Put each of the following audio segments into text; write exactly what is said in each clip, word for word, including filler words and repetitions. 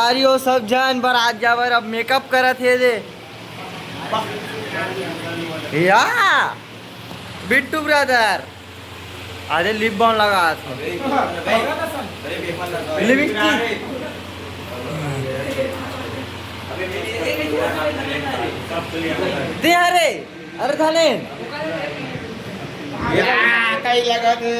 अरे, वो सब झन बरात जाबर अब मेकअप करत हे दे। या, बिट्टू ब्रदर, अरे लिप बाम लगा। लिपस्टिक दे, अरे, अरे धने। या, कई लगत हे।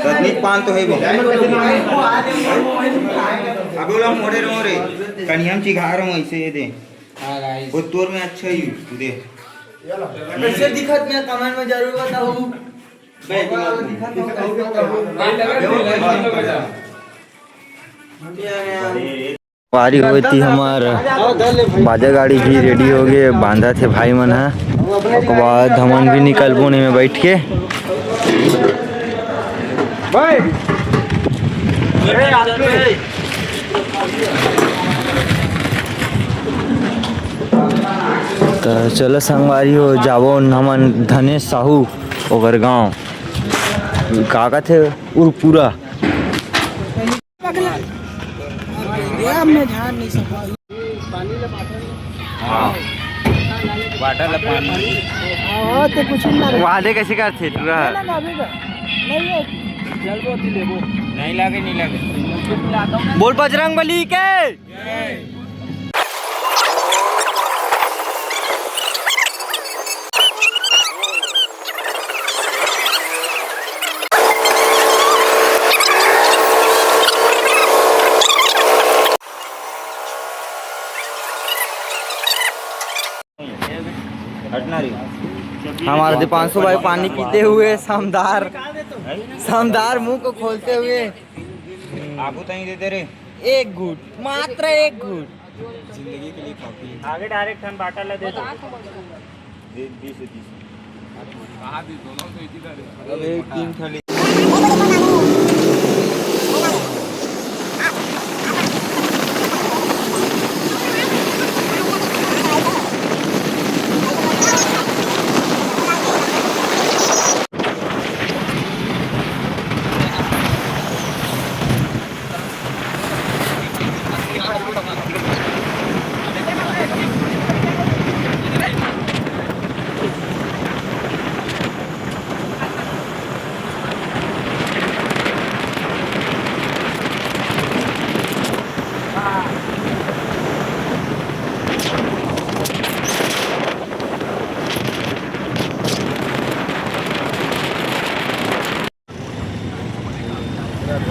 तकनीक पान तो है वो। अब बोला मोरे रो रे। कनियम चिघा रहा हूँ ऐसे, ये दे। हाँ, guys। वो तोर में अच्छा ही दे। कैसे दिखत मैं comment में जरूर बताऊँ। पारी होती हमार बाजा गाड़ी भी ready हो गए, बांधा थे भाई मन ह। ओकर बाद हमन भी निकलबो नहीं में बैठ के। त चलो संगवारी हो, जाबो हमन धनेश साहू ओकर गांव, का कथे, उरपुरा। वाटर ला पानी। हाँ, ते कुछ नहीं लगा। वादे कैसे करथे टूरा? ना, ना, अभी का। नहीं है। नहीं लागे, नहीं लागे। बोल बजरंग बली के। हटना रे। हमारे दीपांशु भाई पानी पीते हुए शानदार, शानदार मुंह को खोलते हुए। आपको तो नहीं देते रे। एक घूंट, मात्र एक घूंट। जिंदगी के लिए काफी है। आगे direct हम बाटल ला दे दो। दे, बीस है, तीस। अबे, तीन थाली।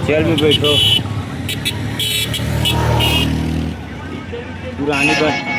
चल भी बैठो। पुरानी बात।